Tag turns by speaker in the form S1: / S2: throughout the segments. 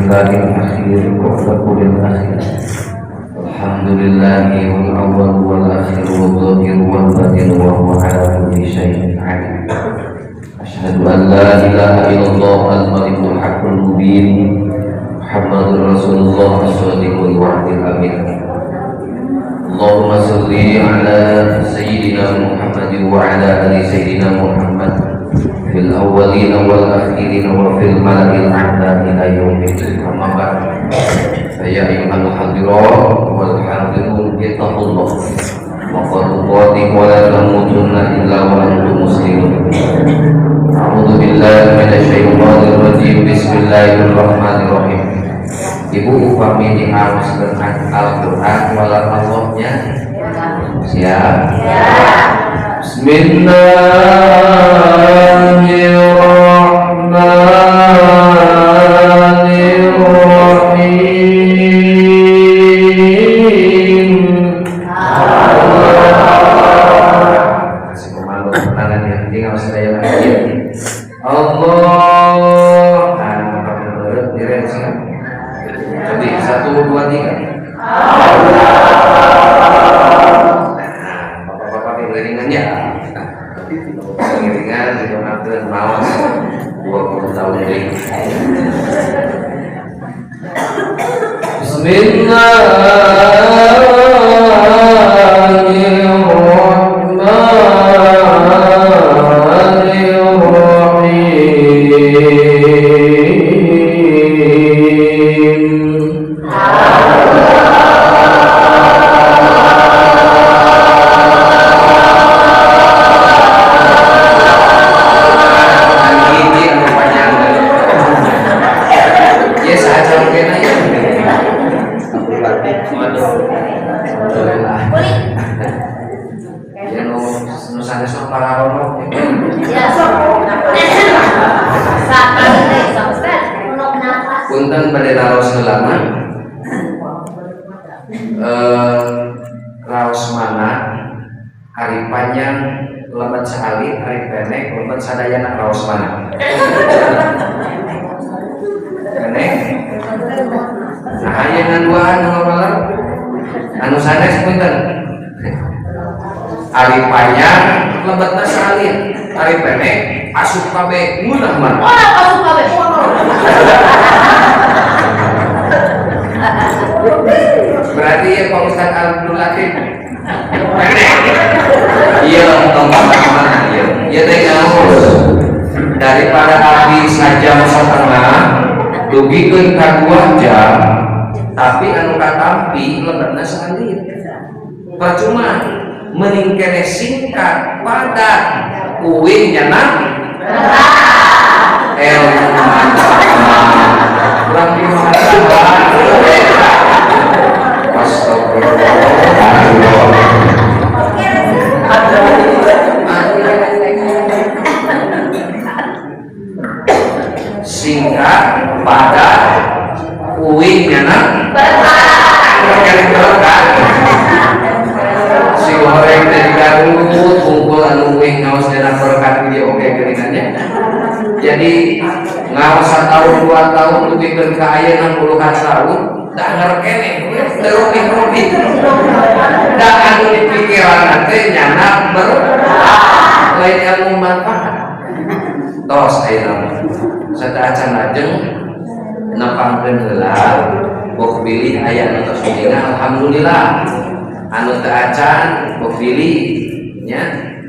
S1: Alhamdulillahil akhir qabla lil akhir. Alhamdulillahi wal awwal wal akhir wal zahir wal batin wa huwa ala kulli syai'in alim. Asyhadu an la ilaha illallah al-malikul haqqul mubin Muhammadur Rasulullah as-sadiqul wa'dil amin. Allahumma salli ala sayyidina Muhammad wa ala ali sayyidina Muhammad fil awwalin wal akhirin wa fil mala'il a'la ila yaumil amma ba'd. Ya ayyuhal hadirin wal hadirun ittaqullah wa qad wa la tamutunna illa wa antum muslimun. A'udzu billahi minasyaitonir rajim. Bismillahirrahmanirrahim. Ibu upami diharuskan Al-Qur'an wala Allahnya. Siap? Bismillahirrahmanirrahim. Kasih komando tangan ya, ini nggak usah daya lagi. Allah. Nah, menurut diri siap. Jadi 1, 2, 3. Nah, bapak-bapak pengiringannya. Pengiringan didoakan mawas 20 tahun ini. Bismillahirrahmanirrahim. Punten bade raos heula mah. Raos mana ari panjang lebat saalit, ari pendek lebat sadayana raos mana? Pendek. Nah, aya ngan duaan nu ngawaler. Anu sanes punten. Ari panjang lebatna saalit, ari pendek asup kabeh ngeunah mana?
S2: Oh, asup kabeh.
S1: Berarti ya Pak Ustadz Abdul Latif pendek. Iya, tong mana iya. Iya teh ngaos. Daripada abdi sajam setengah dugikeun ka 2 jam, tapi anu katampi lebetna saalit. Percuma mending kene singkat padat uwih nyana ilmu manfaat. Kurang dimanfaat. Astagfirullah. Singkat padat uwih nyana berkah. Si goreng dari Garut kumpul anu uwih ngaos dina berkat dia oke geuningannya. Jadi ngaos 1 tahun 2 tahun lebih ka ayeuna puluhan tahun da ngerkeneh teu rupih-rupih. Da anu di pikiran teh nyana berkah lain ilmu manfaat. Tos ayeuna sateuacan lajeng nepangkeun heula bok bilih aya anu tos uninga alhamdulillah. Anu teu acan bok bilih nya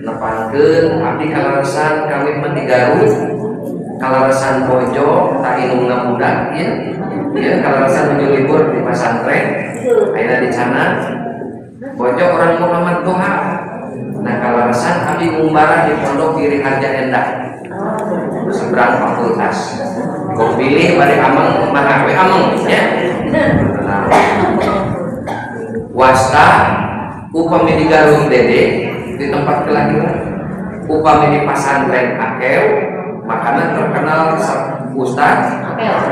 S1: nepangkeun abdi kalaresan kami mah di Garut kalaresan bojo ta indungna budak ya. Ya kalaresan nuju libur di pasantren ayeuna di sana bojo orang Muhammad Toha. Nah kalaresan abdi ngumbara di pondok Giri Harja Endah seberang fakultas. Kok pilih bade ameng mah we ameng nya. Nah, wasta upami di Garut Dede di tempat kelahiran, upami di pasantren Akew makanan terkenal Ustaz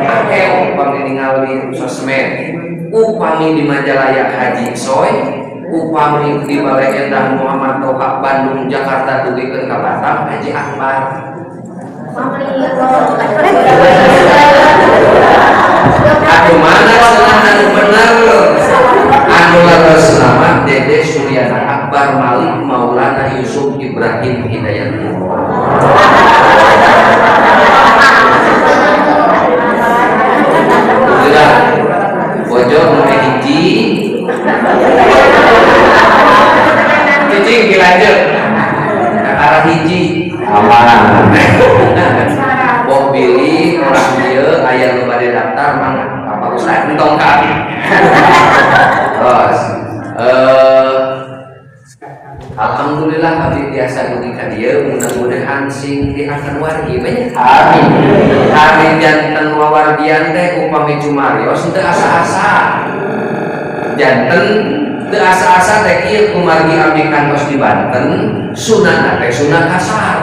S1: Akew, upami ningali sosmed, upami di Majalaya Haji Soy, upami di Balai Endah Muhammad Toha Bandung Jakarta dugikeun ka Batam Haji Akbar. tiasa dugi ka dieu, mudah-mudahan sing diangkat wargi banyak. Amin. Ari janten wawargian teh upami cumarios teu asa-asa. Janten teu asa-asa teh kieu, kumargi abdi kantos di Banten, sunana teh sunah kasar.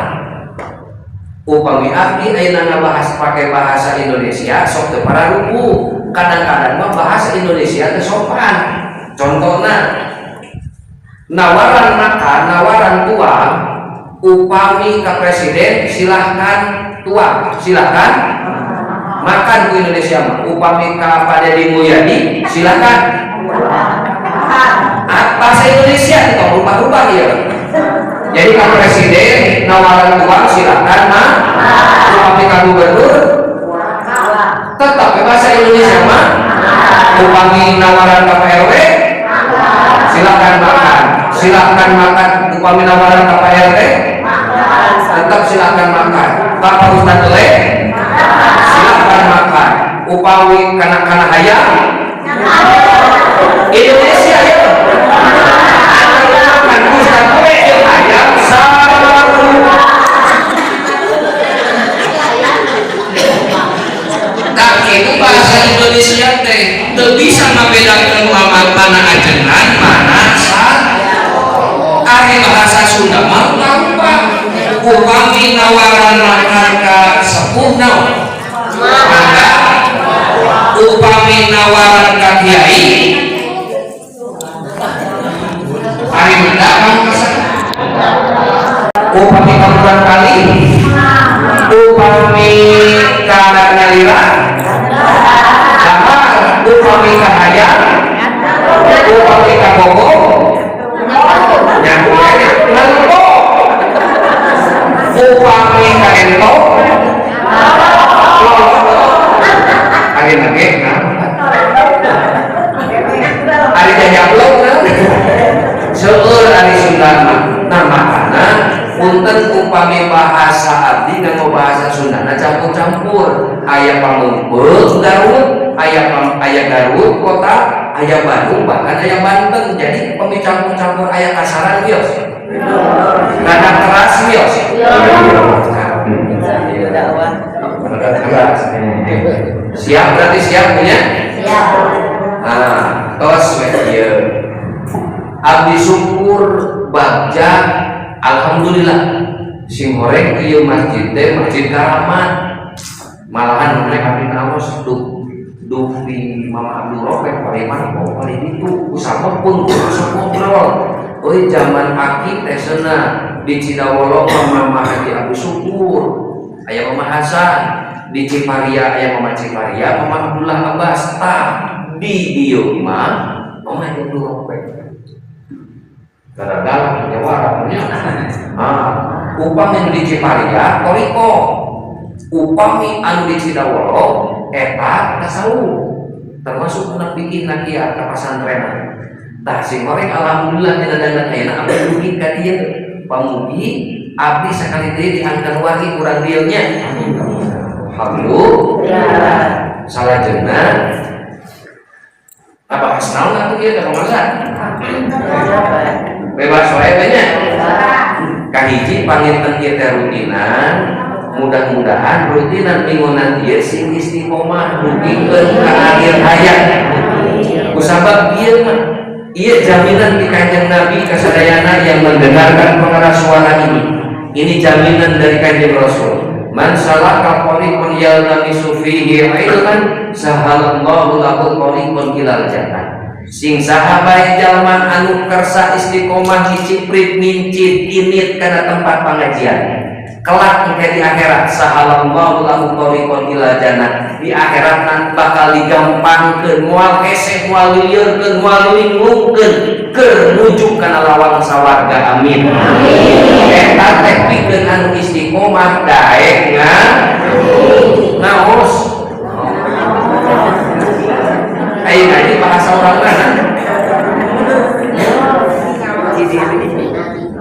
S1: Upami abdi ayeuna ngabahas pakai bahasa Indonesia sok teu pararupu. Kadang-kadang mah bahasa Indonesia teh sopan. Contohna, nawaran makan, nawaran tuang, upami ke presiden silahkan tuang, silahkan makan ku Indonesia mah. Upami ka Pak Deddy Mulyadi silahkan. Ah, bahasa Indonesia itu rubah-rubah ya. Jadi kalau presiden nawaran tuang silahkan mah, upami ka gubernur tetap bahasa Indonesia mah. Upami nawaran ke Pak RW silakan makan, silakan makan. Upami nawaran ke Pak RT tetap silakan makan. Bapak Ustadz Le silakan makan. Upami kana hayam Indonesia ya makan Ustadz Le jeung hayam sarua. Nah, itu bahasa Indonesia teh teu bisa ngabedakeun mana ajengan mana sa. Ari bahasa Sunda mah rubah. Upami nawaran makan ka sepuh naon? Mangga. Upami nawaran ka kiai ari benda mang kesan. Upami ka murangkalih, upami ka nyalira dahar, upami ka hayam, upami ka bogo nyaku nempo, upami ka ento ari nage ari jajablog seueur ari Sunda mah. Nah, makana punten upami bahasa abdi nganggo bahasa Sundana campur-campur. Aya Pameungpeuk Garut, aya Garut kota, aya Bandung, bahkan aya Banten. Jadi upami campur-campur aya kasaran wios, rada keras wios. Rada keras. Siap, berarti siap punya?
S2: Siap.
S1: Nah, tos we ieu. Abdi syukur bagja alhamdulillah sing horeng ieu masjid teh masjid karamat. Malahan mereka abdi naos duh duh di Mama Abdul Rofek paling mana oh paling itu kusabab pun sok ngobrol. Euy, zaman aki teh cenah di Cidawolo Mama Haji Abdul Syukur, aya Mama Hasan, di Ciparia aya Mama Ciparia, Mama Abdullah Abbas. Tah, di dieu mah Mama Haji Abdul Rofek. Kadang-kadang Jawa punya. Ah, upami di Ciparia toriko, upami anu di Cidawolo eta tasawuf, termasuk anak bikin nakia ka pasantrenan. Tah, sing goreng alhamdulillah dina dandan ayeuna abdi dugi ka dieu. Pamugi abdi sakali deui diangkat wargi kurang dieu nya. Alhamdulillah. Salajengna apa naon atuh ieu teh pamangsa? Bebas wae teh nya. Kahiji, panginten ieu teh rutinan, mudah-mudahan rutinan minggunan ieu sing istiqomah dugikeun ka akhir hayat. Kusabab ieu mah ieu jaminan di Kanjeng Nabi kasadayana yang mendengarkan pengeras suara ini. Ini jaminan dari Kanjeng Rasul. Man salaka thariqan yaltamisu fihi ilman sahalallahu lahu thariqan ilal jannah. Sing saha bae jalma anu kersa istiqomah ngiciprit mincit init kana tempat pengajian, kelak engke di akhirat sahalallahu lahu thariqan ila jannah, di akhirat nan bakal digampangkeun, moal hese, moal lilieurkeun, moal linglungkeun keur nuju kana lawang sawarga. Amin. Eta teh pikeun anu istiqomah daek ngaos. Ayo ngaji bahasa orang mana?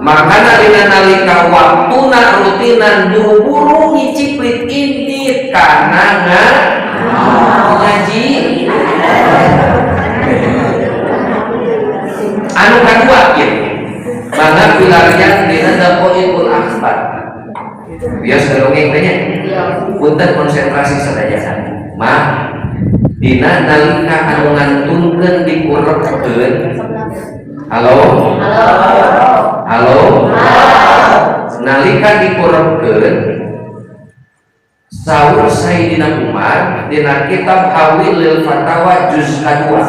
S1: Makana dina nalika waktuna rutinan buru-buru ngiciprit indit karena ngaji. Anu kadua ieu mangga pilarian dina telepon. Daqaiqul Akhbar. Biasa dongeng teh nya. Punten konsentrasi sadayana. Mah dina nalika anu ngantunkeun dikurepkeun. Halo? Halo? Nalika dikurepkeun saur Sayyidina Umar dina kitab Hawilil Fatawa juz kedua.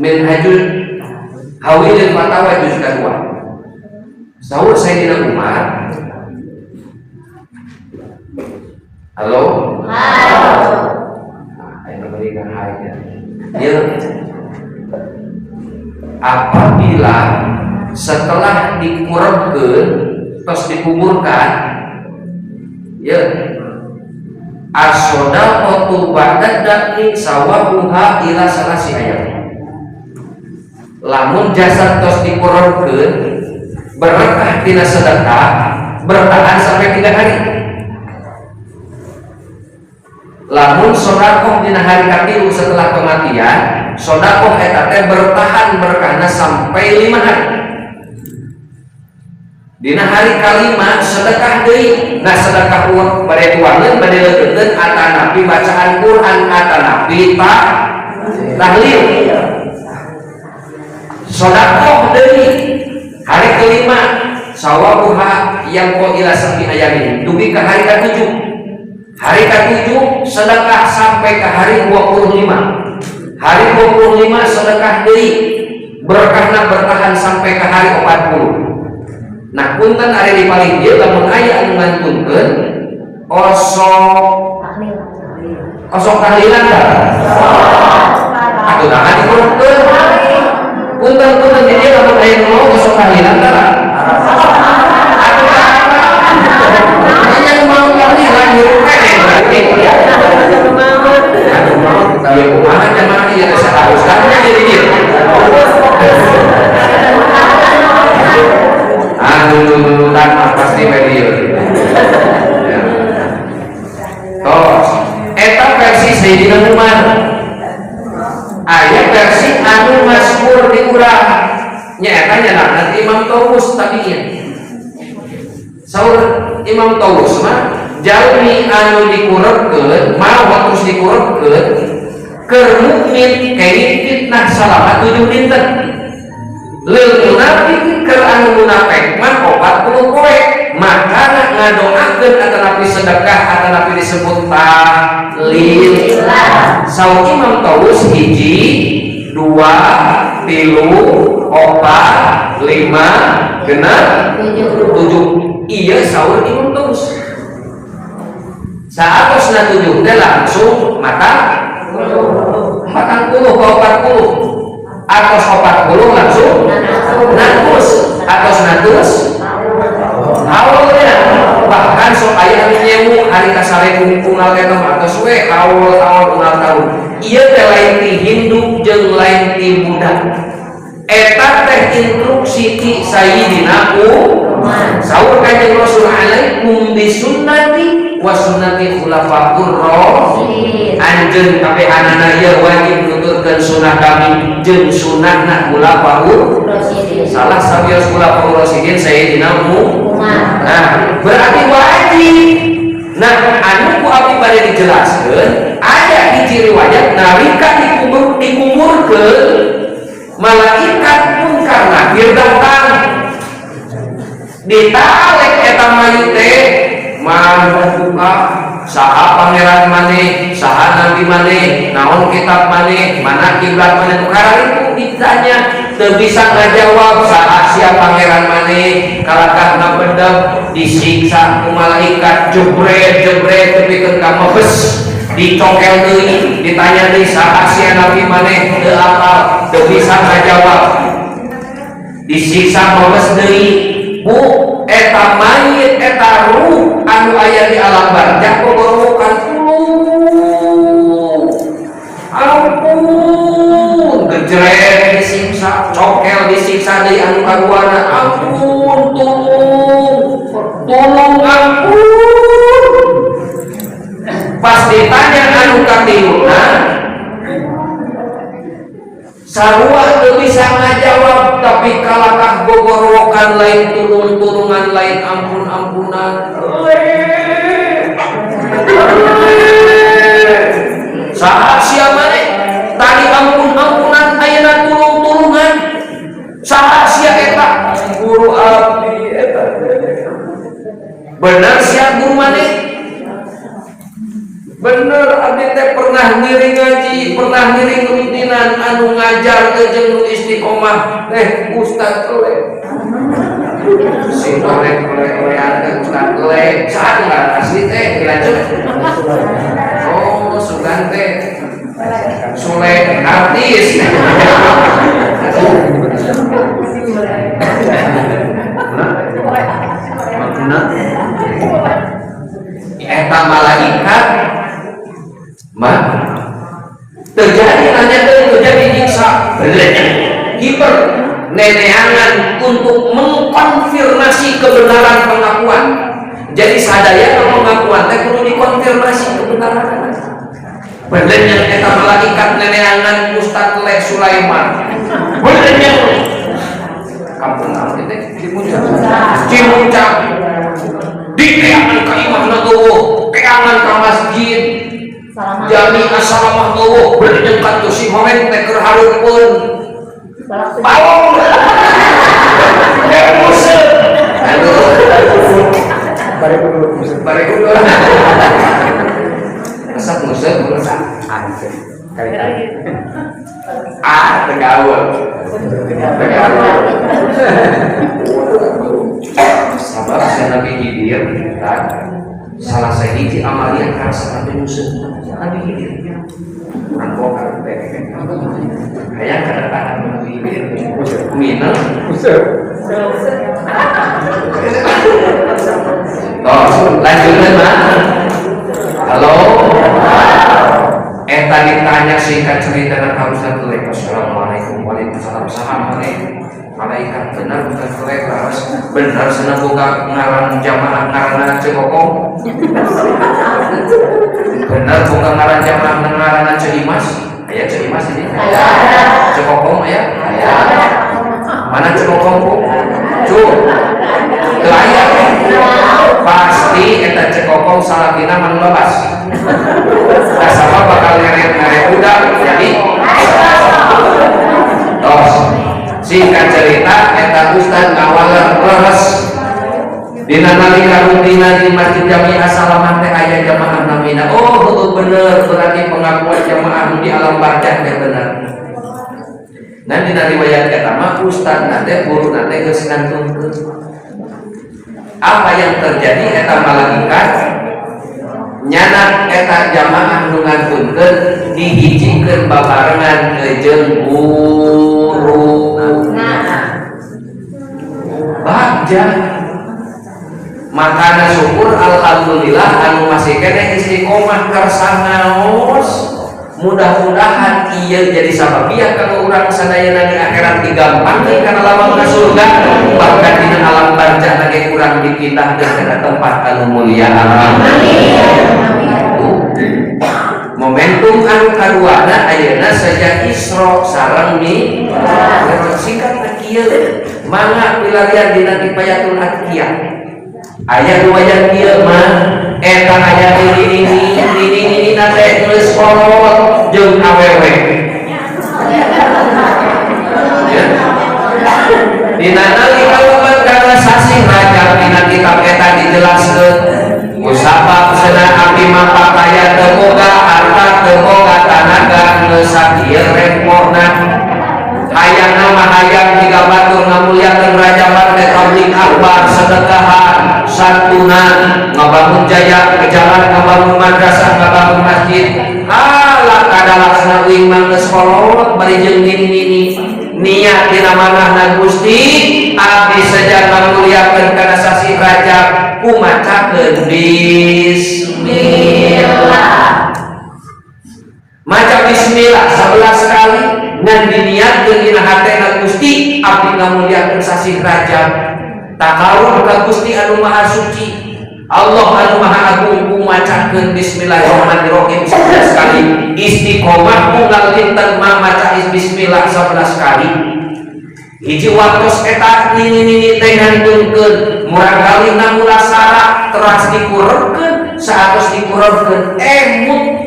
S1: Minhajul Hawilil Fatawa juz kedua. Saur Sayyidina Umar. Halo? Halo. Nah, ayo berikan hai-nya. Ya. Apabila setelah dikurebkeun terus dikuburkan, ya, as-shadaqatu ba'da dafni sawabuha ila salasi ayat. Lamun jasad tos dikurebkeun berkah tina sedekah bertahan sampai 3 hari. Lamun sedekah dina hari katilu setelah kematian, sedekah eta teh bertahan berkahna sampai 5 hari. Dina hari kalima sedekah deui. Nah sedekah uang bade tuangeun bade leukeutkeun atanapi bacaan Quran atanapi tahlil. Sedekah deui hari kelima sawabuha yang ko ila sambi ayamin dugi ka hari ka-7. Hari ke-7 sedekah sampai ke hari 25. Hari 25 sedekah deui berkahna bertahan sampai ke hari 40. Nah punten ari di paling dieu lamun aya anu ngantunkeun osok osok tahlilan tah. Atuh nah dikurangkeun. Punten-punten di dieu lamun aya nu mau osok tahlilan tah. Atuh aya nu mau tahlilan hirup keneh berarti. Aduh mau ieu kumaha jamaah ieu saharusna jadi dieu. Anu tanpa pasti medio. Tos, eta versi Sayyidina Umar. Aya versi anu masyhur di urang. Nya eta nyanakna Imam Tawus tadinya. Saur Imam Tawus mah jalmi anu dikurebkeun, maot terus dikurebkeun, keur mukmin kenging fitnah salama 7 dinten. Lil munafik keur anu munafik mah 40 poe, makana ngadoakeun atanapi sedekah atanapi disebut tahlil. Saur Imam Tawus 1, 2, 3, 4, 5, 6, 7. Iya saur Imam Tawus. Saatosna 7 teh langsung mata 40 ke 40. Atos 40 langsung natus, atos natus haulnya. Bahkan sok aya anu nyewu hari kasare unggal eta mah atos we haul-haul unggal taun. Ieu teh lain ti Hindu jeung lain ti Buddha. Eta teh instruksi ti Sayyidina Umar. Saur Kanjeng Rasul alaikum bisunnati wa sunnati khulafaur rasyidin. Anjeun kabehanana ieu wajib nuturkeun sunnah kami jeung sunnahna khulafaur rasyidin. Salah sawios khulafaur rasyidin Sayyidina Umar. Nah, berarti wajib. Nah, anu ku abdi bade dijelaskeun, aya hiji riwayat nalika dikuburkeun malaikat munkar nakir datang. Ditalek eta mayit teh buka saha pangeran maneh, saha nabi maneh, naon kitab maneh, mana kiblat maneh, karena itu ditanya teu bisa ngajawab saha sia pangeran maneh, kalakah ngabedep disiksa ku malaikat jebret jebret tepikeun ka mebes, dicokel deui, ditanya deui saha sia nabi maneh, teu apal, teu bisa ngajawab, disiksa mebes deui. Bu, eta mayit eta ruh anu aya di alam barzah gogorowokan tulung ampun, gejrek disiksa, cokel disiksa deui anu kaduana, ampun tulung tulung ampun. Pas ditanya anu katiluna Sarua teu bisa ngajawab, tapi kalakah gogorowokan, lain tulung-tulungan, lain ampun-ampunan. Le. Saha sia maneh? Tadi ampun-ampunan, ayeuna tulung-tulungan. Saha sia eta? Guru abdi eta. Bener sia guru maneh? Bener, abdi teh pernah ngiring ngaji, pernah ngiring rutinan, anu ngajar teh jeung nu istiqomah teh Ustaz Le. Si goreng goreng teh Ustaz Le, saha ngaran asli teh dilanjut? Oh, sugan teh Sule artis. Maksudna eta malaikat mah terjadi nanya terjadi nyiksa hiper neneangan untuk mengkonfirmasi kebenaran pengakuan. Jadi sadaya pengakuan teh kudu dikonfirmasi kebenaran. Bener yang eta malaikat neneangan Ustaz Le Sulaiman. Bener yang kampung naon teh? Cimuncang. Cimuncang. Di keangan ka imahna eueuh, keangan ka masjid Jami Assalamah eueuh, bener yang katuh si horeng teh keur hareupeun. Balong. Museum. Aduh. Bare kudu. Resep museum resep. Ah, tegaul. Tegaul. Sabab saya Nabi Khidir kan salah sahiji amalia karasa Nabi Musa Nabi Khidir. Urang boga teh. Hayang kedatangan Nabi Khidir. Minang. Tos, lanjutkan mah. Halo. Eta ditanya singkat cerita dan harusnya tuh. Assalamualaikum. Waalaikumsalam. Saha maneh? Malaikat. Benar bukan telek laras. Benar senang buka ngaran jamaah ngaranna Ceu Kokom. Benar buka ngaran jamaah ngaranna Ceu Imas. Aya Ceu Imas ini? Ceu Kokom aya? Mana Ceu Kokom, Bu? Cu. Teu aya. Pasti eta Ceu Kokom salakina manglobas. Da sabab bakal ngeret-ngeret budak jadi tos. Singkat cerita eta ustad ngawaler leres dina nalika rutina di Masjid Jami Assalamah teh aya jamaah namina. Oh, heueuh, bener, berarti pengakuan jamaah di alam barzah teh bener. Nah, dina riwayat eta mah ustadna teh guruna teh geus ngantunkeun. Apa yang terjadi? Eta malaikat nyanak eta jamaah nu ngantunkeun dihijikeun babarengan jeung guru. Bagja. Makana syukur alhamdulillah anu masih keneh istiqomah karsa ngaos. Mudah-mudahan ieu jadi sababiah kalau urang sadayana di akhirat digampangkeun kana lawang ka surga, bahkan dina alam barzah ge urang dipindahkeun kana tempat anu mulia. Amin. Momentum anu kaduana ayeuna saja Isra sareng Mi'raj. Singkat kieu, mangga pilarian dina Kifayatul Atqiyah. Aya riwayat kieu mah eta aya nini nini nini nini teh geus kolot jeung awewe. Ya. Dina nalika lebet kana sasih Rajab, dina kitab eta dijelaskeun musabab cenah abdi mah pakaya teu boga harta, teu boga tanaga, geus sakieu repotna. Hayangna mah hayang jiga batur ngamulyakeun Rajaban teh tabligh akbar, sedekahan, santunan, ngabangun jaya ke jalan, ngabangun madrasah, ngabangun masjid. Halah kadalaksana uing mah geus kolot bari jeung nini-nini. Niat dina manahna, Gusti, abdi seja ngamulyakeun kana sasih Rajab kumacakeun bismillah. Maca bismillah 11 kali ngan diniatkeun dina hatena, Gusti, abdi ngamulyakeun sasih Rajab takarub ka Gusti anu Maha Suci. Allah anu Maha Agung ku macakeun bismillahirrahmanirrahim 11 kali, istiqomah unggal dinten mah maca bismillah 11 kali. Hiji waktos eta nini-nini teh ngantunkeun murangkalih mulasara teras dikurebkeun, saatos dikurebkeun emut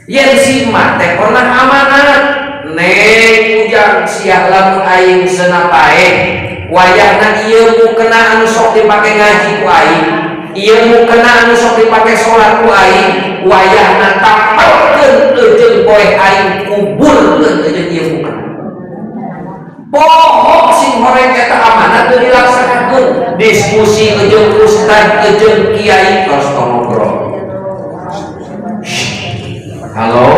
S1: yen si emak teh pernah amanat, "Neng, Ujang, sia lamun aing seunah paeh, wayahna ieu mukena anu sok dipake ngaji ku aing, ieu mukena anu sok dipake salat ku aing, wayahna tapelkeun eujeung poe aing kuburkeun eujeung ieu mukena." Poho sing horeng eta amanat teu dilaksanakeun. Diskusi eujeung ustad eujeung kiai, tos ngobrol. Halo,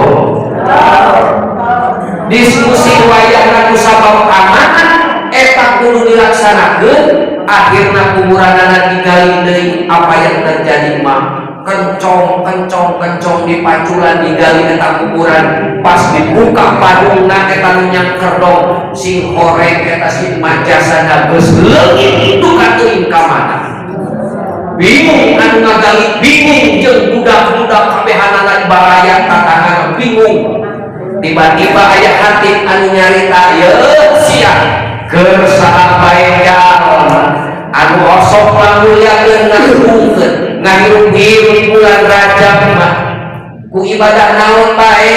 S1: diskusi wayahna ku sabab amanat eta kudu dilaksanakeun, akhirna kuburanana digali deui. Apa yang terjadi mah? Kencong, kencong, kencong dipaculan, digali eta kuburan. Pas dibuka padungna eta nu nyangkerdong, sing horeng eta si majasana geus leungit duka teuing ka mana. Bingung anu ngagali, bingung jeung budak-budak kabehanana, baraya tatangan bingung. Tiba-tiba aya hati anu nyarita, "Ye sia, keur saha bae jalma anu osok ngamuliakeun, ngagungkeun, ngahirup-hirup bulan Rajab mah, ku ibadah naon bae,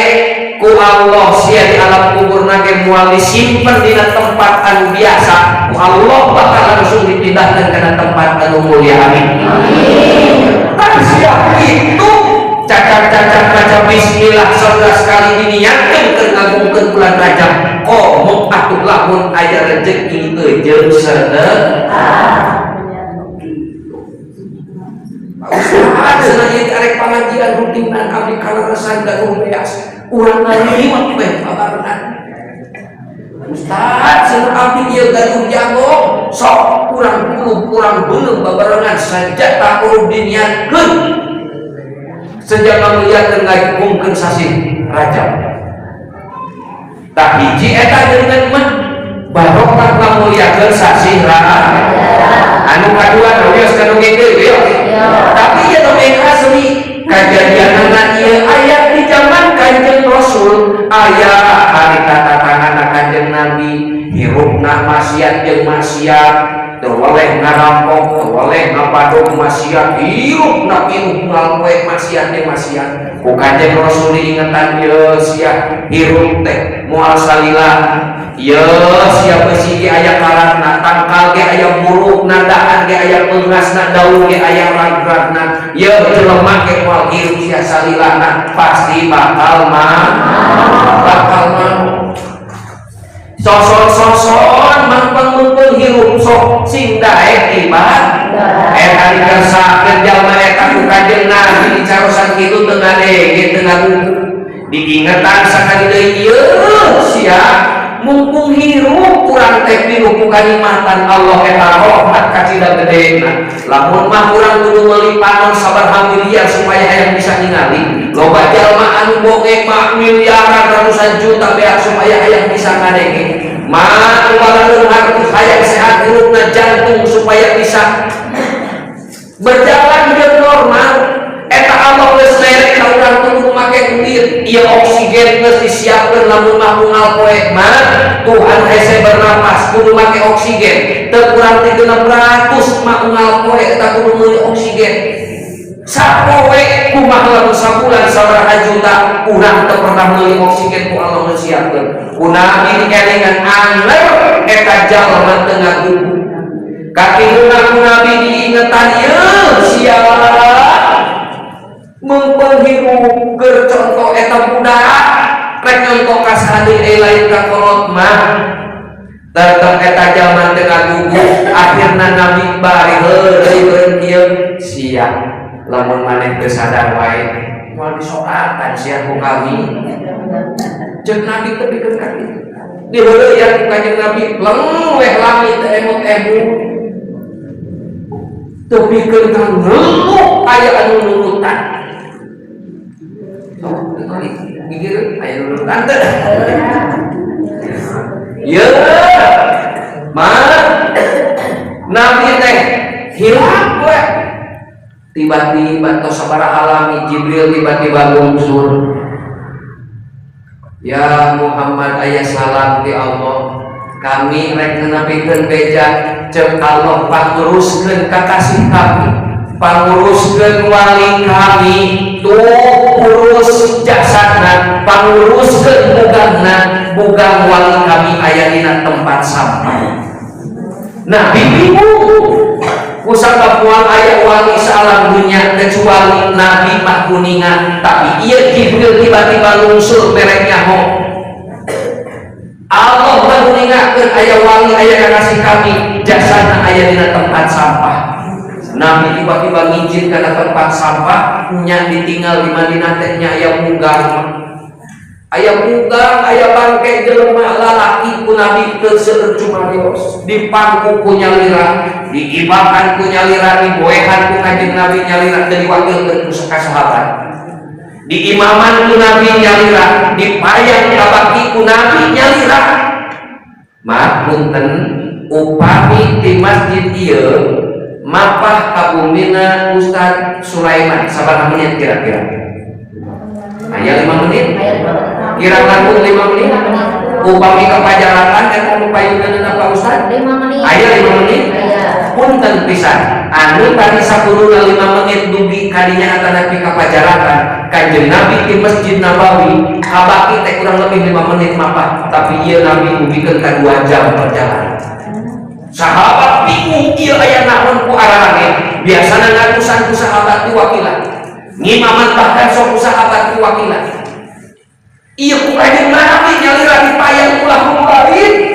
S1: ku Allah sia di alam kubur nage moal disimpen dina tempat anu biasa, ku Allah bakal langsung dipindahkan kana tempat anu mulia." Amin. Kan siap itu cacat-cacat maca bismillah 11 kali diniatkeun keur ngagungkeun bulan Rajab, komo atuh lamun aya rezeki eujeung sedekah. "Pak Ustaz, cenah, ieu arek pangajian rutinan, abdi kaleresan gaduh beas, urang ngaliwat we babarengan. Ustaz, cenah, abdi ieu gaduh jago, sok urang kulub, urang beuleum babarengan." Sajata kudu diniatkeun sejak ngamuliakeun, ngagungkeun sasih Rajab. Tah, hiji eta dengan mah barokah ngamuliakeun sasih Rajab. Anu kadua, wios kanu kieu wios. Tapi ieu dongeng asli kajadianana, ieu aya di zaman Kanjeng Rasul. Aya harita tatangan Kanjeng Nabi hirupna maksiat jeung maksiat, teu weleh ngarampok, teu weleh ngapadog, maksiat hirupna pinuh ngalpoe maksiat jeung maksiat. Ku Kanjeng Rasul diingetan, "Ieu sia, hirup teh moal salila. Ieu sia, besi ge aya karatna, tangkal ge aya burukna, daan ge aya peungasna, daun ge aya rag-ragna. Ieu jelema ge moal hirup sia salilana, pasti bakal mah bakal mah soson-soson mangpang-mangpang hirup, sok sing daek ibadah." Eta dikersakeun jalma eta ku Kanjeng Nabi, dicarosan kitu teu ngadenge, teu ngagugu. Diingetan sakali deui, "Ieu sia, mumpung hirup kurang teh pinuh ku kanikmatan Allah, eta rahmat kacida gedena. Lamun mah urang kudu meuli panon sabaraha miliar supaya hayang bisa ningali. Loba jalma anu bongek mah miliaran, ratusan juta beak supaya hayang bisa ngadenge. Mah ubarakeun harus hayang sehat hirupna, jantung supaya bisa berjalan hidup normal. Eta Allah geus mere ka urang kudu make duit, ieu oksigen geus disiapkeun. Lamun mah unggal poe mah Tuhan hese bernapas kudu make oksigen, teu kurang ti 600 mah unggal poe eta kudu meuli oksigen sapoe. Kumaha lamun sabulan sabaraha juta urang teu pernah meuli oksigen, ku Allah geus siapkeun?" Ku Nabi dielingan, anger eta jalma teu ngagugu. Katiluna ku Nabi diingetan, "Ieu sia, mumpung hirup keur contoh eta budak, rek nyontoh ka saha deui lain ka kolot mah." Tetep eta jalma teu ngagugu. Akhirna Nabi bari heureuy beureum kieu, "Sia, lamun maneh teu sadar wae, moal disoatan sia ku kami," ceuk Nabi. Teu pikeun ka kitu, diheureuyan ku Kanjeng Nabi, leng weh langit teu emut-emut, teu pikeun ka ngeluh aya anu nurutan. Sok gigir, aya nurutan teu? Ye, mah Nabi teh hilap we. Tiba-tiba tos sabaraha alami Jibril tiba-tiba lungsur. Ya Muhammad, aya salam di Allah. Kami rek nepikeun beja, cek Allah panguruskeun kakasih kami, panguruskeun wali kami, tuh urus jasadna, panguruskeun bugangna, bugang wali kami aya dina tempat sampah. Nabi bingung kusabab moal aya wali saalam dunya kecuali Nabi mah kuningan, tapi ieu Jibril tiba-tiba lungsur mere nyaho Allah menguningakeun aya wali, aya kakasih kami, jasana aya dina tempat sampah. Nabi tiba-tiba ngijin kana tempat sampah nya, ditinggal di Madinah teh nya aya bugang, aya bugang, aya bangke jelema lalaki. Ku Nabi teu seueur cumarios, dipangku ku nyalira, diibakan ku nyalira, diboehan ku Kanjeng Nabi nyalira, teu diwakilkeun ku sahabat, diimaman ku Nabi nyalira, dipayang kabaki ku Nabi nyalira. Maaf, punten, upami di masjid ieu mapah ka bumina Ustad Sulaiman sabaraha menit kira-kira? Aya 5 menit, kira langkung 5 menit. Upami ka Pajaratan eta nu payuneunna Pak Ustad?
S2: 5 menit.
S1: Aya 5 menit.
S2: Aya.
S1: Punten pisan, anu tadi sakuruna 5 menit dugi kadinya atanapi ka Pajaratan, Kanjeng Nabi di Masjid Nabawi kabaki teh kurang lebih 5 menit mapah, tapi ieu Nabi dugikeun ka 2 jam perjalanan. Sahabat bingung, ieu aya naon ku ararange. Biasana ngarusan ku sahabat diwakilan, ngimaman bahkan sok ku sahabat diwakilan, ieu ku Kanjeng Nabi nyalira dipayang ulah balik.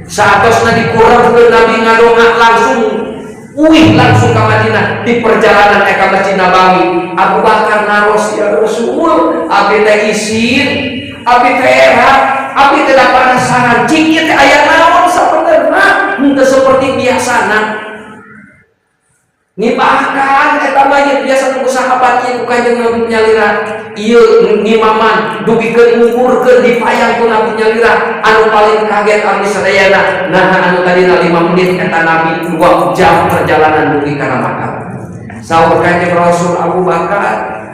S1: Saatosna dikurangkeun, Nabi ngadonga, langsung uih, langsung ke Madinah. Di perjalanan ka Masjid Nabawi, Abu Bakar naros, "Ya Rasul, abdi teh isin, abdi teh era, abdi teh penasaran, cik ieu teh aya naon sabenerna, henteu seperti biasana." Ngibahkan eta mayit biasa ku sahabat, ieu ku Kanjeng Nabi nyalira, ieu ngimaman dugikeun ngugurkeun, dipayang ku Nabi nyalira. Anu paling kaget abdi sadayana, nah, anu tadina 5 menit eta Nabi 2 jam perjalanan dugi kana makam. Saur Kanjeng Rasul, "Abu Bakar,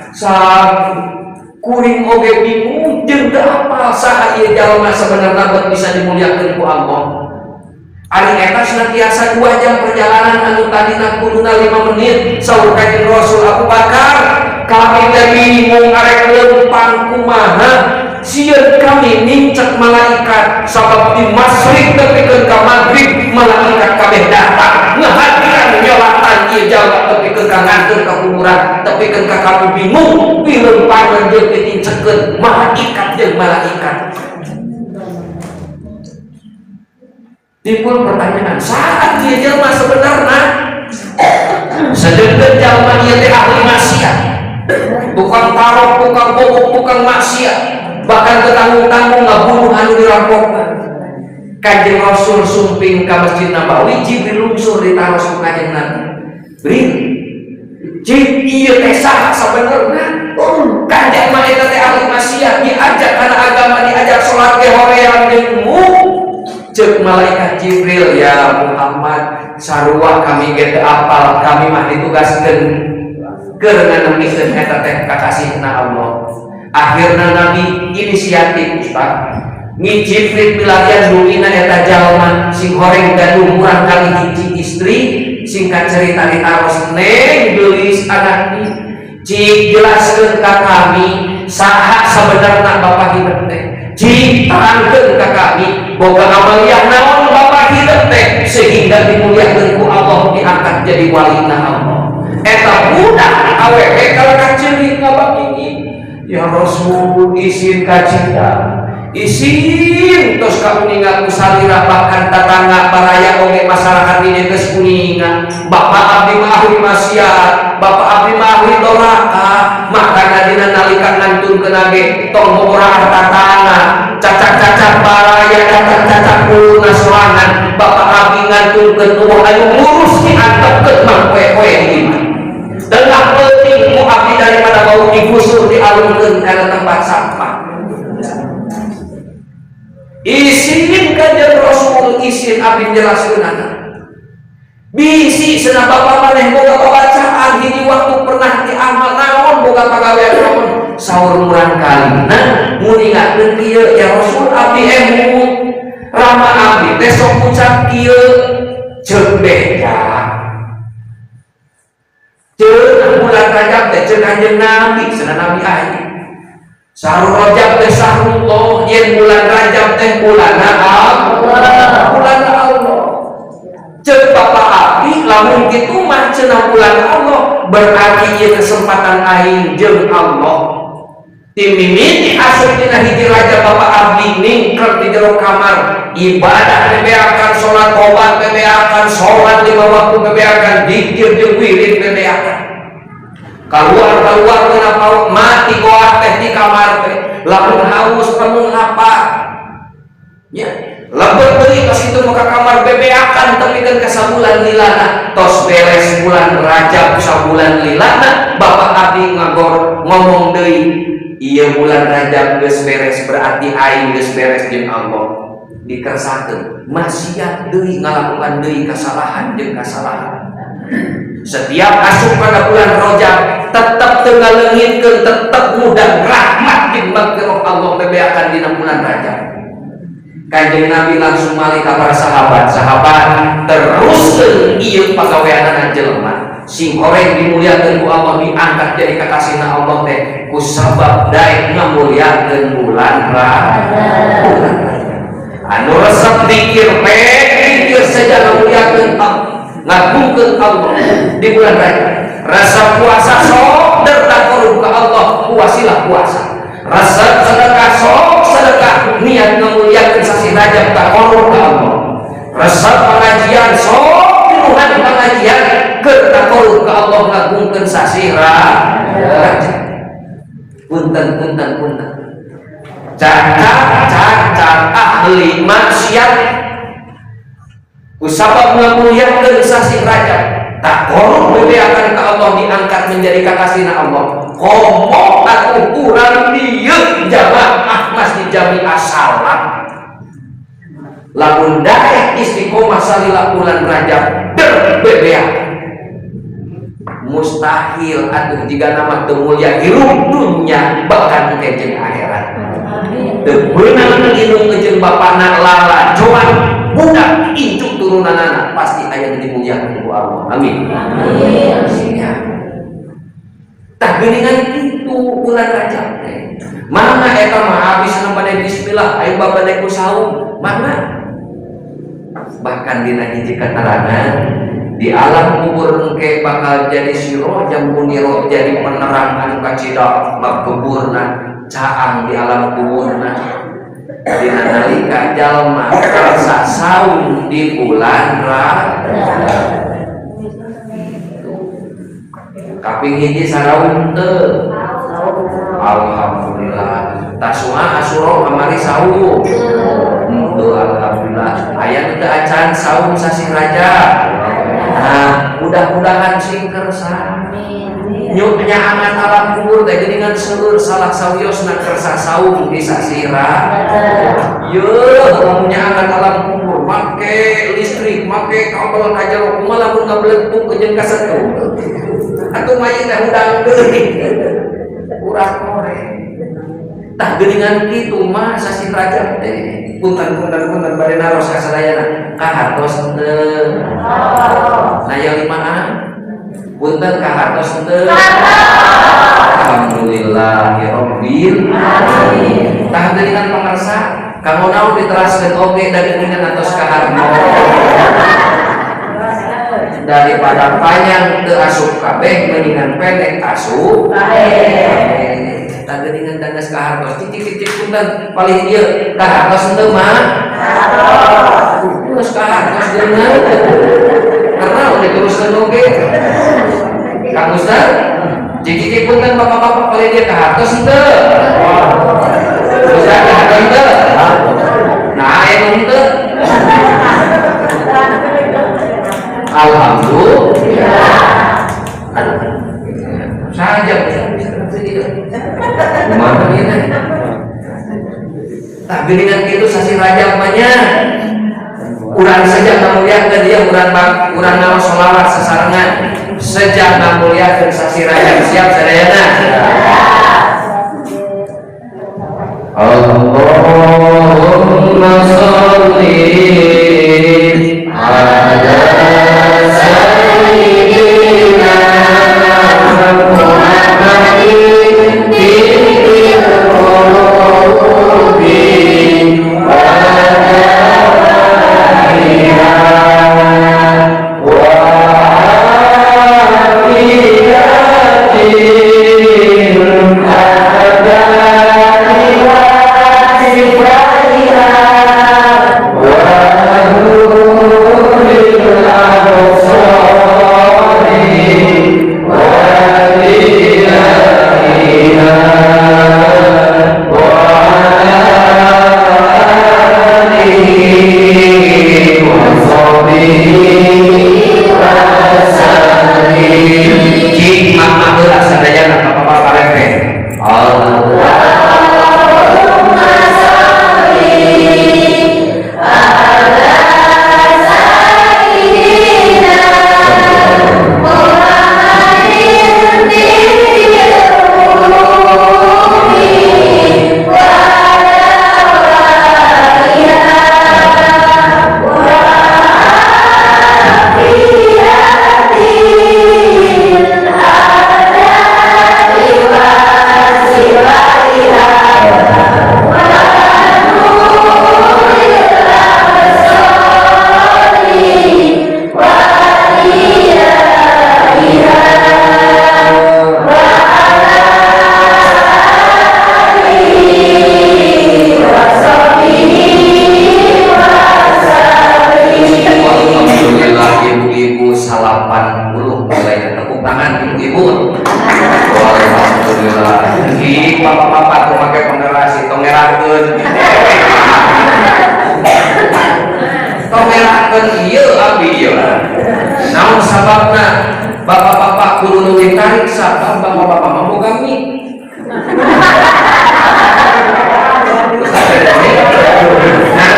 S1: kuring oge bingung jeung teu apal saha ieu jalma sabenerna bet bisa dimuliakeun ku Allah. Ari eta senantiasa 2 jam perjalanan anu tadina kuduna 5 menit." Saur Kanjeng Rasul, "Abu Bakar, kami teh bingung arek lempang kumaha, sieun kami nincak malaikat, sabab di masyrik tepikeun ka maghrib malaikat kabeh datang ngahadiran nyolatan ieu jalma tepikeun ka nganteur ka kuburan, tepikeun ka kami bingung pilempangan jeung ditincekeun malaikat jeung malaikat." Timbul pertanyaan, saat dia jelma sebenarnya, sedangkan jalma ieu teh ahli maksiat, tukang tarok, tukang bobok, tukang maksiat, bahkan ketanggung-tanggung ngabunuh anu dirampokna. Kanjeng Rasul sumping ka Masjid Nabawi, Jibril lungsur, ditaros ku Kanjeng Nabi, "Bril, cik ieu teh saha sabenerna? Kanjeng mah eta teh ahli maksiat, diajak kana agama, diajak salat ge hoream jeung mu." Cek malaikat Jibril, "Ya Muhammad, sarua kami ge teu apal, kami mah ditugaskeun keur nganemikeun eta teh kakasihna Allah." Akhirna Nabi inisiatif, Ustaz, ngiciprit milarian dugina eta jalma sing horeng gaduh murang kali hiji istri. Singkat cerita ditaros, "Neng geulis anak, cik jelaskeun ka kami saha sabenerna bapak hidup teh, cik terangkeun ka kami boga amaliyah naon bapak hidup teh sehingga dimuliakeun ku Allah, diangkat jadi walina Allah." Eta budak awewe kalau kaceurik ngabakini, "Ya Rasul, izin ka cinta, isin." Tos kauninga ku salira, bahkan tatangga baraya oge, masyarakat ini geus kuninga, "Bapak abdi mah ahli maksiat, bapak abdi mah ahli doraka, makana dina nalika ngantunkeun ge tong boborahan tatangga, cacak-cacak baraya datang cacak kuluna sorangan. Bapak abdi ngantunkeun eueuh anu ngurus, diantepkeun mah poe-poe di imah. Tengah peuting ku abdi daripada bau digusur, dialungkeun kana tempat sampah. Isin Kanjeng Rasul, isin abdi jelaskeun anak bisi cenah bapak maneh boga babacaan." Apaan hiji waktu pernah diamal naon boga pagawean naon saur murang kalina nguningakeun kieu ya Rasul abdi emut rama abdi teh sok ucap kieu ceuk beja ceuk bulan Rajab teh ceuk Kanjeng Nabi cenah Nabi aing Syahrul Rajab teh syahrullah yen bulan Rajab teh bulan Allah bulan Allah ceuk Bapak abdi lamun kitu mah cenah bulan Allah berarti ieu kesempatan aing jeung Allah timimiti asup dina hiji Rajab Bapak abdi ningkrek di jero kamar ibadah bebeakan salat tobat bebeakan salat lima waktu bebeakan zikir jeung wirid bebeakan keluar-keluar tina pauk mati goah teh di kamar teh lamun haus lamun lapar nya lebet deui ka situ ka kamar bebeakan tepikeun ka sabulan lilana tos beres bulan Rajab sabulan lilana Bapak abdi ngagor ngomong deui ieu bulan Rajab geus beres berarti aing geus beres jeung Allah dikersakeun maksiat deui ngalakukan deui kasalahan jeung kasalahan setiap asup pada bulan Rajab tetap teu ngaleungitkeun tetep mudah rahmat jeung magfirah Allah bebeakan dina bulan Rajab. Kanjeng Nabi langsung malih ka para sahabat, sahabat teruskeun ieu pagaweanana jelema sing horeng dimuliakeun ku Allah diangkat jadi kakasihna Allah teh ku sabab daek ngamuliakeun bulan Rajab. Anu resep dikir pikir saja ngamuliakeun Allah ngagungkeun Allah di bulan Rajab. Rasa puasa sok dertakorub ka Allah puasilah puasa. Rasa sedekah sok sedekah niat ngamuliakeun sasih Rajab takorub ka Allah. Rasa pengajian sok pinuhan pengajian keur takorub ka Allah ngagungkeun sasih Rajab. Punten punten punten. Cacat ahli maksiat kusabab ngamuliakeun sasih Rajab takorub bebeakan ka Allah diangkat menjadi kakasihna Allah. Komo atuh urang dieu jamaah Masjid Jami Assalam lamun daek istiqomah salila bulan Rajab der bebeakan mustahil atuh jika nama teu mulia hirup dunya bahkan engke jeung akhirat. Teu meunang indung jeung bapana lalajoan budak incu turunanana pasti aya nu dimuliakeun ku Allah. Amin. Amin. Tah geuningan kitu bulan Rajab teh. Mana eta mah habis bade bismillah ayo babade ku saum. Mana? Bahkan dina hiji keterangan di alam kubur engke bakal jadi sirojam muniro jadi penerang anu kacida mabgeburna caang di alam kuburna dina nalika jalma kersa saum di bulan Rajab. Kaping hiji saraum teu? Alhamdulillah. Tasua Asyura kamari saum. Henteu alhamdulillah. Aya nu teu acan saum sasih Rajab. Nah, mudah-mudahan sing kersa. Nyuk nyaangan alam kubur teh geuningan seueur salah sawiosna kersa saum di sasih Rajab. Yeuh, lamun nyaangan alam kubur make listrik, make kabel ka jero kumaha lamun ngabeletuk jeung kasetup. Atuh mayit teh hudang deui. Urang korek. Tah geuningan kitu mah sasih Rajab teh. Punten punten punten bade naros ka sadayana. Kahartos teu? Naya limaan. Punten kahartos teu? Alhamdulillahirabbil alamin. Tah geuningan pangersa kanggo naon diteraskeun oge da geuningan atos kahartos. Daripada panjang teu asup kabeh mendingan pendek asup kabeh. Tah geuningan dagas kahartos cicik-cicik punten paling ieu kahartos teu mah kahartos geus kahartos geuningan karena udah diteruskeun oge Kang Ustaz cicik-cicik punten bapak-bapak paling dia kahartos teu Ustaz kahartos teu nah aya nu teu Alhamdulillah. Aduh. Saja kumaha ieu teh? Tah geuningan kitu sasih Rajab mah nya. Urang saja ngamuliakeun dia urang urang ngaos sholawat sasarengan. Sejak ngamuliakeun sasi Rajab, siap sadayana? Allahumma sholli ala sayyidina Muhammadin fil qulubi wa dawa'iha wa afiyatil abdani wa sifatiha wa nuril absari wa diya'iha wa ala alihi wa sahbihi wa sallim. Cik mama heula sadayana bapak-bapak rete.
S2: Allahumma sholli ala sayyidina Muhammadin fil qulubi wa dawa'iha wa afiyatil abdani wa sifatiha wa nuril absari wa diya'iha wa ala alihi wa sahbihi wa sallim.
S1: Alhamdulillah ibu-ibu 80 nilainya, tepuk tangan ibu-ibu. Alhamdulillah. Ih, bapak-bapak tuh pakai pengeras tong ngerakeun. Tong ngerakeun ieu abdi ieu. Naon sababna? Bapak-bapak kudu leuwih tarik sabab bapak-bapak mah boga mic. Nah,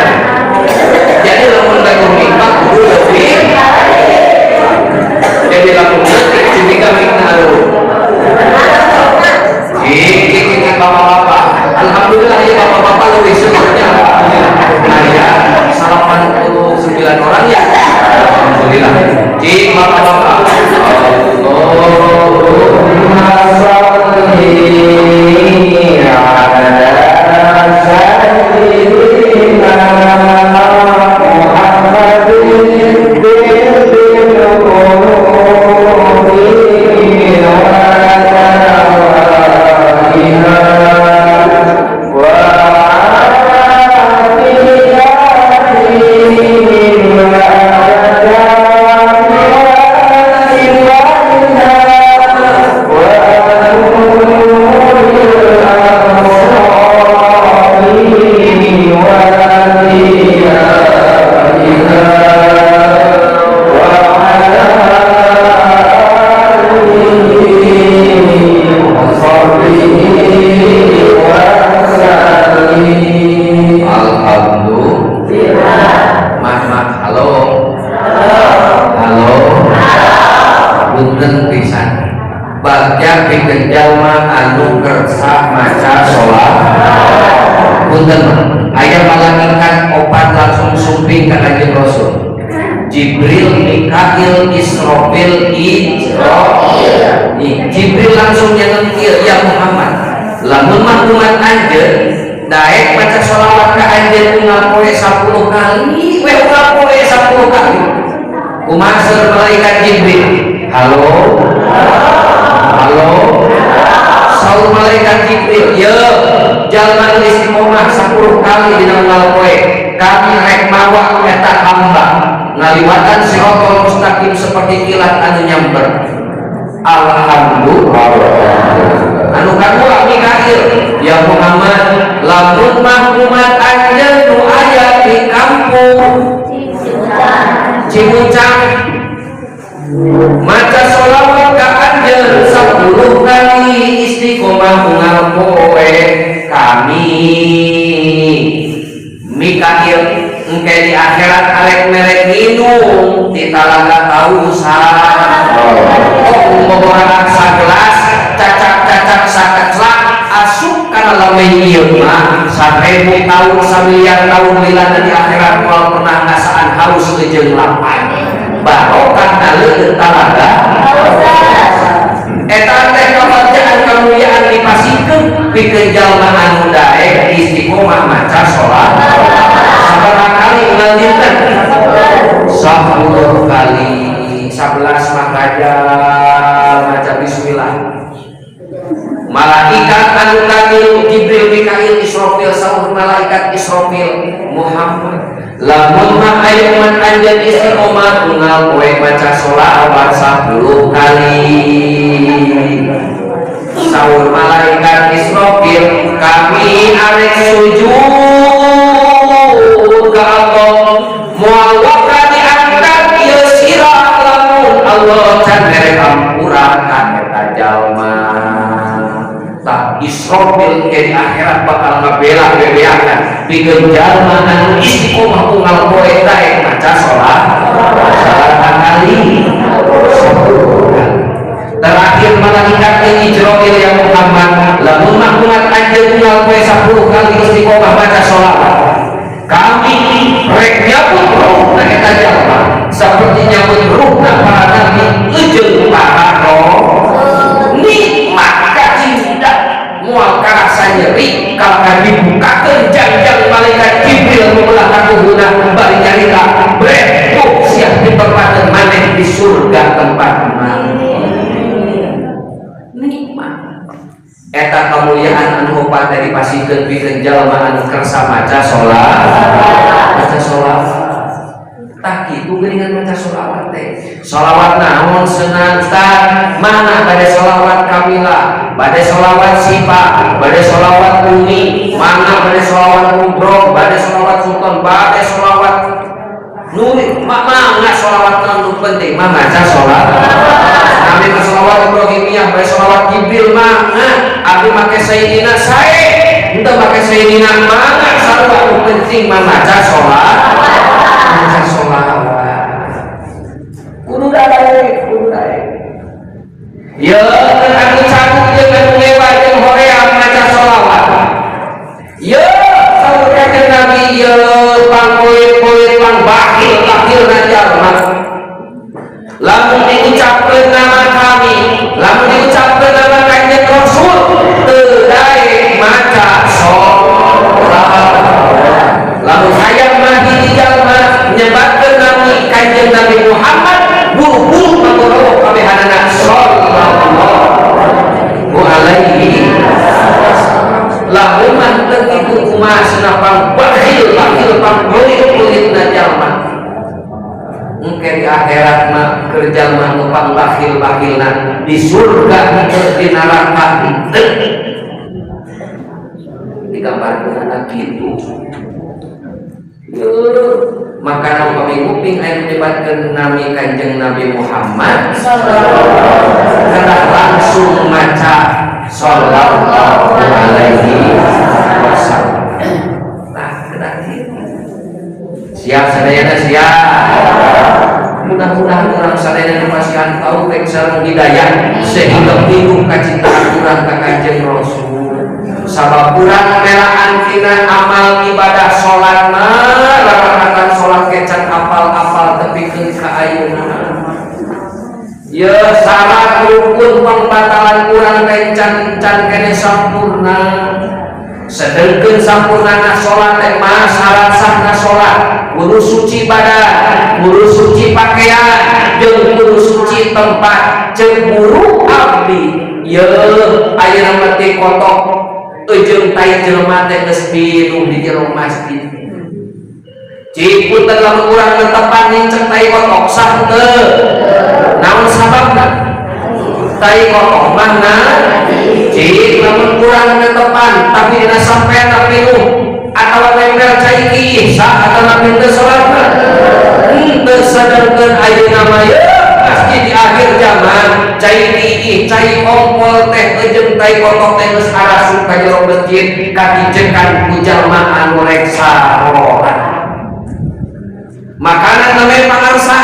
S1: jadi lamun gaduh mic mah kudu leuwih. Jadi lamun leutik cumi mic na aduh. Cik, cik, cik, bapak-bapak. Alhamdulillah ya bapak-bapak lebih syukurnya. Nah ya, 89 orang ya. Alhamdulillah. Cik, bapak-bapak.
S3: Allahumma sholli ala sayyidina Muhammadin fil qulubi wa dawa'iha wa afiyatil abdani wa sifatiha wa nuril absari wa diya'iha wa ala alihi wa sahbihi wa sallim.
S1: Alhamdulillah. Mah, mah, halo. Halo. Punten pisan. Bagja pikeun jalma anu kersa maca sholawat. Punten, aya malaikat opat langsung sumping ka Kanjeng Rasul. Jibril, Mikail, Israfil, Ijrail. Nih, Jibril langsung nyeneng ieu, ya Muhammad. Lamun mah umat anjeun daek maca sholawat ka anjeun unggal poe 10 kali, we unggal poe 10 kali. Kumaha seur malaikat Jibril? Halo. Halo. Saur malaikat Jibril, ye jalma nu istiqomah 10 kali dina unggal poe, kami rek mawa eta hamba ngaliwatan siratal mustaqim seperti kilat anu nyamber. Alhamdulillah. Anu kadua Mikail, ya Muhammad, lamun mah umat anjeun nu aya di kampung Cimuncang maca sholawat ka anjeun 10 kali istiqomah unggal poe, kami Mikail engke di akhirat arek merek minum Di talaga kausan. Oh, boboraak sagelas, cacak-cacak sakeclak, asup kana lamei ieu mah 1000 tahun samiliar tahun lilana di akhirat moal pernah ngasaan haus jeung lapar. Barokah na leuleut talaga kausan. Eta teh kabagjaan kamuliaan dipasikeun pikeun jalma anu daek istiqomah maca salat. Sabaraha kali unggal dinten? 10 kali. 11 mah rajal maca bismillah. Malaikat anu katilu Jibril, Mikail, Israfil, saur malaikat Israfil, Muhammad lamun mah aya umat anjeun istiqomah unggal poe maca sholawat 10 kali. Saur malaikat Israfil, kami arek sujud ka Allah moal waka diangkat ieu sirah lamun Allah can mere hampura ka eta jalma. Tah Israfil ke di akhirat bakal ngabela bebeakan pikeun jalma anu istiqomah unggal poe daek maca salat sabaraha kali? 10 kali. Terakhir malaikat Ijroil, ya Muhammad lamun mah umat anjeun unggal poe 10 kali istiqomah maca sholawat, kami rek nyabut ruhna eta jalma seperti nyabut ruhna para nabi eujeung para rasul. Nikmat kacinda moal karasa nyeri kalau dibukakeun jangjang malaikat Jibril membelah katuhuna bari nyarita brek siap ditempatkeun maneh di surga tempat maneh. Nikmat eta kemuliaan anu opat teh dipasikeun pikeun jalma anu kersa maca salat, maca sholawat. Tah kitu geuningan maca sholawat teh. Sholawat naon senang Ustaz? Mana bade sholawat Kamila, bade sholawat Sipa, bade sholawat Umi, mana bade sholawat Kubro, bade sholawat Sultan, bade sholawat Nuri, mangga sholawat naon, nu penting mah maca sholawat. Abi mah sholawat Ibrahimiyah, bade sholawat Jibril mangga, abi make Sayyidina sae, henteu make Sayyidina mangga, sarua, nu penting mah maca sholawat. Maca sholawat. Kudu daek, kudu daek. Ye, anu cabuk jeung anu ngewa jeung hoream maca sholawat. Ye, saur Kanjeng Nabi ye pangpoe-poe pang bakil-bakil na jalma. Lamun diucapkeun nama kami, lamun diucapkeun nama Kanjeng Rasul, teu daek maca sholawat. Lamun hayang mah hiji jalma nyebatkeun nami Kanjeng Nabi Muhammad, buru-buru mangorowo kabehanana sallallahu alaihi wasallam. Lamun mah teu kitu kumaha cenah pang bakhil bakhil pang pelit-pelitna jalma. Engke di akhirat mah keur jalma nu pang bakhil bakhilna di surga henteu, di neraka henteu. Digambarkeun kitu. Maka upami nguping aya menyebatkeun nami Kanjeng Nabi Muhammad kedah langsung maca sallallahu alaihi wasallam. Nah, kedah kitu. Siap sadayana siap. Mudah-mudahan urang sadayana dipasihan taufik sareng hidayah sehingga hidup kacintaan urang ka Kanjeng Rasul. Sabab urang melaan tina amal ibadah salat mah rarahatan salat kecan apal-apal tepikeun ka ayeuna. Ye syarat rukun pembatalan urang teh can kene sampurna. Sedengkeun sampurnana salat teh mah syarat sahna salat kudu suci badan, kudu suci pakaian, jeung kudu suci tempat. Ceuk guru abdi ye ayeuna mah teh kotok eujeung tai jelema teh geus pinuh di jero masjid. Cik punten lamun urang netepan nincek tai kotok sah teu? Naon sababna? Tai kotok mah na cik lamun urang netepan tapi dina sampean pinuh atawa nempel cai kiih sah atawa teu salatna? Henteu. Sedengkeun ayeuna mah ye masjid di akhir zaman cai kiih, cai kompol teh eujeung tai kotok teh geus arasup ka jero masjid kadijekan ku jalma anu rek sarolat. Makanan namanya pangarsa.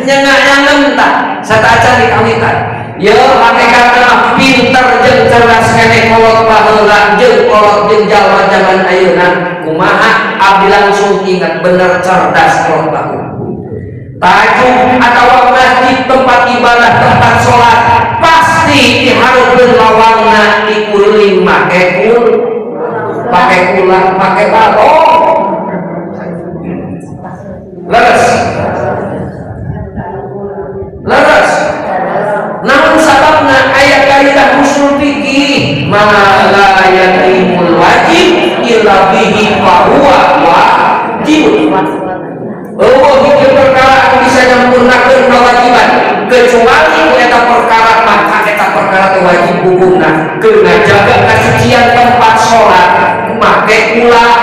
S1: Nyengayangan tah sateuacan di kawitan. Ye hakikatna pinter jeung cerdas keneh kolot baheula jeung kolot jeung jalma zaman ayeuna kumaha abdi langsung ingat bener cerdas kolot baheula. Tajuk atau masjid tempat ibadah tempat sholat pasti dihareupeun lawangna dikuliling make kul pake ulang pake balong leres leres. Namun sababna aya kaidah usul fikih ma la yatimul wajib illa bihi fa huwa wajib. Eueuh hiji perkara anu bisa nyampurnakeun kewajiban kecuali ku eta perkara maka eta perkara teh wajib hukumna keur ngajaga kasucian tempat salat make ulah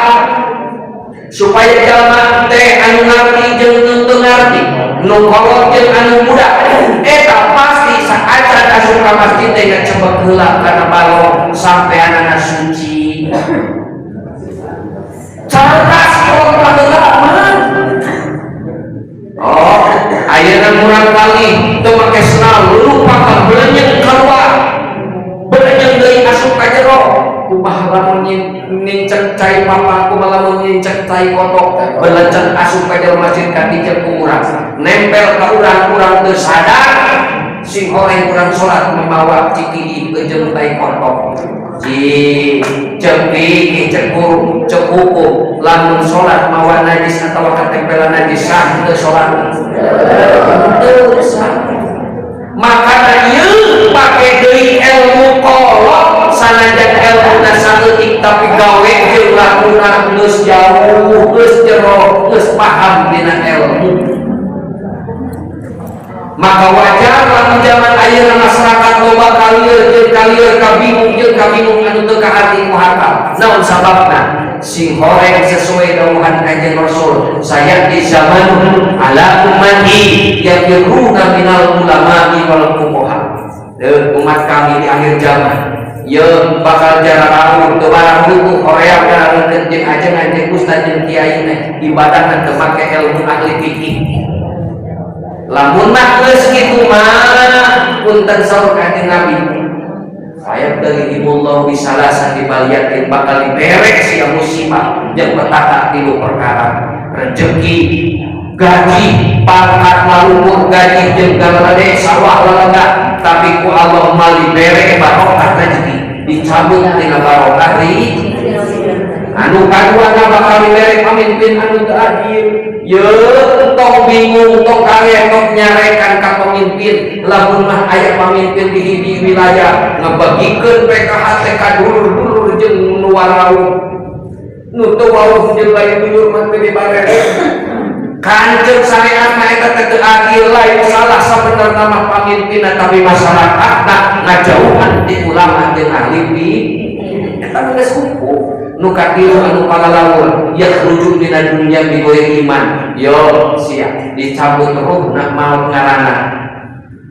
S1: supaya jalma teh anu ngarti jeung nu teu ngarti nu kolot jeung anu muda eta pasti saacan asup ka masjid teh ngacebek heula kana balong sampeanana suci. Cerdas kolot baheula mah. Oh, ayeuna murang kali teu make sendal lupa belenyeng keluar. Belenyeng deui asup ka jero. Kumaha lamun nincek cai papa, kumaha lamun nincek cai kotok, belenceng asup ka jero masjid katicek ku urang. Nempel ka urang, urang teu sadar. Sing horeng urang salat mamawa ciki jeung tai kotok. Ci cek fikih cek guru cek hukum lamun salat mawa najis atawa katempelan najis sah teu salat teu sah. Makana ieu pake deui ilmu kolot sanajan ilmuna saeutik tapi gawe jeung lakuna geus jauh geus jero geus paham dina ilmu. Maka wajar lamun zaman ayeuna masyarakat loba kalieur jeung kalieur kabingung jeung kabingung anu teu kaharti ku harta. Naon sababna? Sing horeng sesuai dawuhan Kanjeng Rasul, saya di zaman ala ummati yafiruna minal ulama'i wal fuqaha. Umat kami di akhir zaman ye bakal jararau teu barang buku hoream jarareukeun jeung ajengan jeung ustaz jeung kiai teh ibadahna teu make ilmu ahli fikih. Lamun mah geus kitu mah punten saur Kanjeng Nabi saya dalihimullahu bisalasa dibaliatin bakal diberek sia musibah jeung petaka tilu perkara rezeki gaji pangkat laluhur gaji jeung galade sawah lalaga tapi ku Allah mal diberek barokah rezeki dicabut tina barokah ri anu kaduana bakal diberek pamimpin anu teu adil. Ye tong bingung tong kaget tong nyarekan ka pemimpin lamun mah aya pamimpin di hiji wilayah ngabagikeun PKH teh ka dulur-dulur jeung nu warau nu teu wauh jeung lain dulur mah teu dibare. Kanjeng syariat mah eta teh teu adil lain salah sabenerna mah pamimpinna tapi masyarakatna ngajauhan ti ulama jeung ahli fikih eta geus hukum. Nu katilu anu palalawur yakhruju minad dunya bi ghairi iman yo sia dicabut ruhna maut ngaranna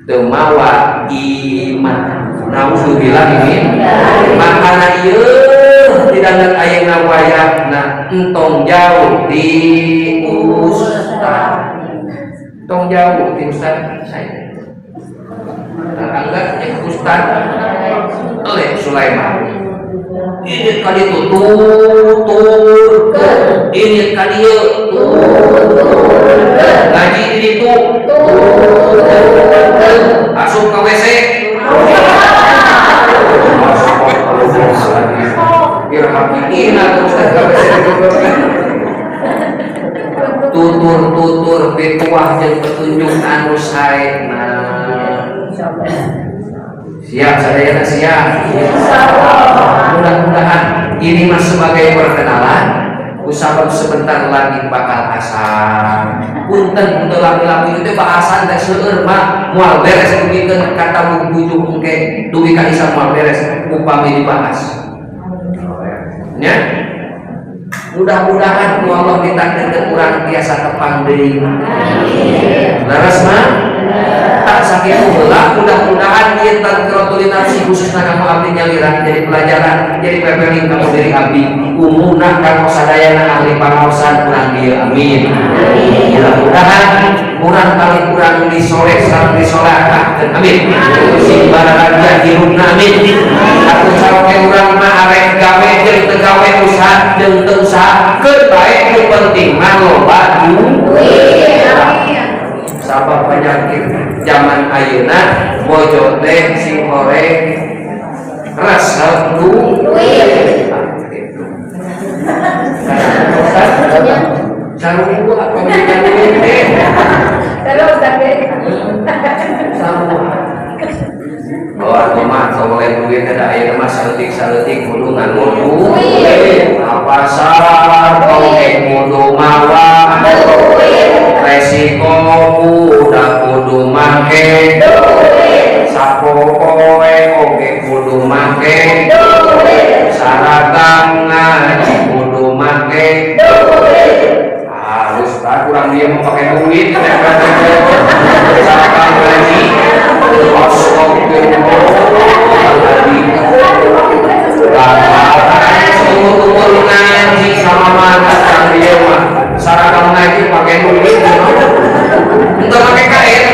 S1: teu mawa iman. Nauzubillah min makana ieu didandan ayeuna wayahna entong jauh di ustaz tong jauh di ustaz saya tetangga jeung ustaz oleh Sulaiman ini kali itu tutur ini kali itu ngaji ini tuh asup ke WC tutur-tutur pituah jeung petunjuk anu saena. Siap sadayana siap. Mudah-mudahan ini mah sebagai perkenalan. Usabab sebentar lagi bakal asar. Punten untuk lami-lami itu bahasan teh seueur mah moal beres dugikeun ka bujuk engke dugi ka isa moal beres upami dibahas. Nya? Mudah-mudahan ku Allah ditakdirkeun urang tiasa tepang deui. Amin. Leres mah? Tah sakitu heula, mudah-mudahan ieu tadkiratul nafsi khususna kanggo abdi nyalira jadi pelajaran, jadi pepeling kanggo diri abdi, umumna kanggo sadayana ahli pangaosan urang dieu, amin. Mudah-mudahan kurang kali kurang disoleh sareng disolehkeun, amin. Sing bararaja hirupna, amin. Atuh caroke urang mah arek gawe jeung teu gawe, usaha jeung teu usaha, keun bae, nu penting mah loba duit. Sabab penyakit zaman ayeuna bojo teh sing horeng resep duit. Gitu. Sarua pemberian duit teh. Sarua. Oh, atuh mah tong oleh duit ada ayeuna mah saeutik-saeutik kudu nganggo duit. Ka pasar oge kudu mawa duit. Resiko budak kudu make duit. Sapopoe oge kudu make duit. Saragam ngaji kudu make duit. Harus tak kurang dia mau pakai duit. Saragam ngaji. Astagfirullah. Umur ngaji sama mana kurang dia mah. Saragam ngaji pakai duit. Entah pakai kain.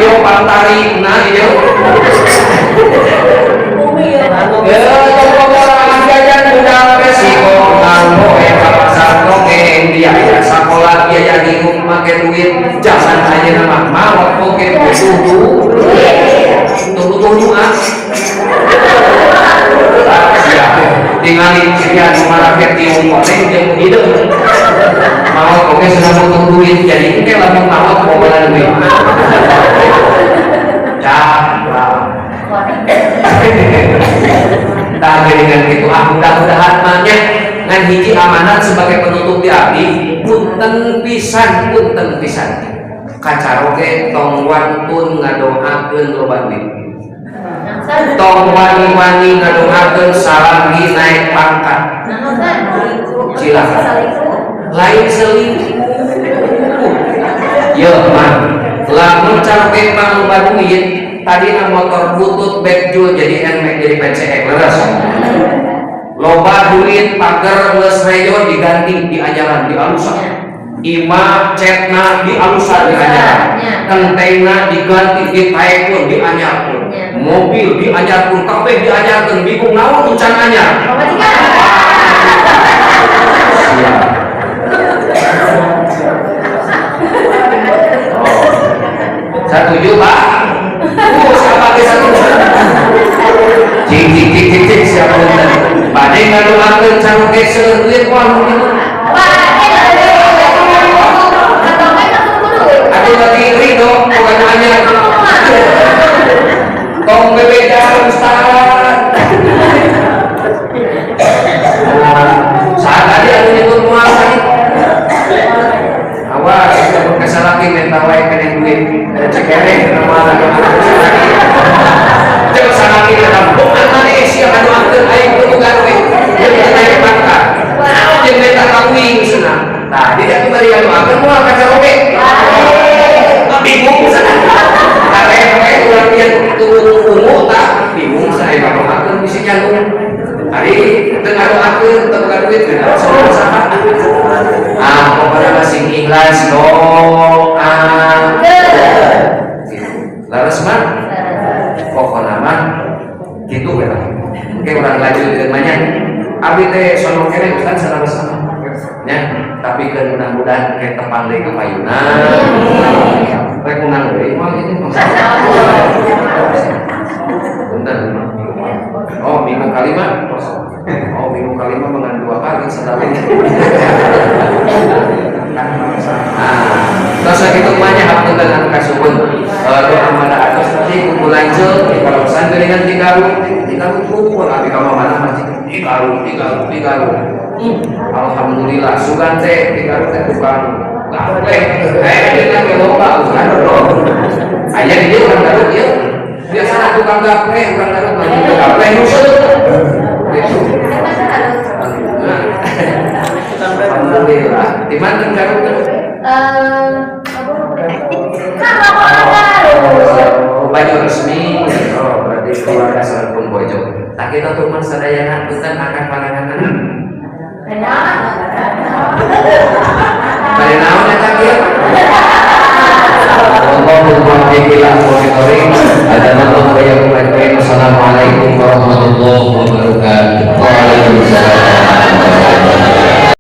S1: Iyo pantari nah iyo. Ya, tong jajan udah resiko nganggo ka pasar dongeng biaya sakola biaya hirup make duit zaman ayeuna mah maot oge butuh duit. Tunggu-tunggu ah. Siap. Tingali sia nu maraket tiung koneng jeung hideung. Maot oge senang butuh duit, jadi engke lamun maot boga duit. Cah. Tah dengan gitu ah, mudah-mudahan mah ngan hiji amanat sebagai penutup di abdi, punten pisan, punten pisan, kacaroge tong wantun ngadoakeun loba duit, tong wani-wani ngadoakeun salaki naik pangkat. Silakan lain selingkuh ya mah. Lamun caroge mah loba duit, tadi motor butut backjul jadi NMAX jadi PCX, leres. Loba duit, pagar geus reyo diganti di ajaran di alusan, imah cetna di alusan di ajaran, kentengna diganti, ditaekkeun dianyarkeun, mobil dianyarkeun, kabeh dianyarkeun, bingung naon ucan anyar. Siap. Oh. Setuju, Pak? Siapa ke satu? Cik cik cik cik cik, siapa punten. Bade ngadoakeun caroge seueur duit moal mungkin. Atuh lagi ridho bukan anyar. Tong bebeda Ustaz. Saat tadi anu nyebut moal tadi. Awas, lamun ka salaki minta wae kene duit. Cek keneh moal salaki. Cek salaki kana bukan maneh sia ngadoakeun aing boga duit. Jeung naik pangkat. Naon jeung minta kawin cenah. Tah, di ditu bari ngadoakeun moal ka caroge. Bingung cenah. Karek urang ieu turun ungu tah bingung saya ngadoakeun bisi nyanggung. Ari teu ngadoakeun teu boga duit geus saha. Ah, pokoknya masih ikhlas doa. Laras mah pokokna mah kitu we lah. Engke urang lanjutkeun mah nya. Abdi teh sono keneh Ustaz sareng nya, tapi keun mudah-mudahan ke tepang deui ka payuna. Rek menang deui moal kitu. Punten. Oh, minggu kalima. Oh, minggu kalima mengan dua kali setahun. Nah, tos sakitu mah nya, hapunten anu kasuhun. Doa mana atos tadi kuku lanjut di kawasan geuningan di Garut, di Garut kumpul abdi ka mana masjid di Garut, di Garut, di Garut. Alhamdulillah sugan teh di Garut teh tukang gaplek. Dengan ge loba Ustaz. Aya di dieu urang Garut ieu. Biasana tukang gaplek urang Garut mah gaplek nu gitu. Alhamdulillah. Di mana Garut teh? Keluarga sareng pun bojo. Tah kita tuh mah sadayana punten akan pananganan. Bade naon eta kieu? Wallahul muwaffiq ila aqwamit thoriq.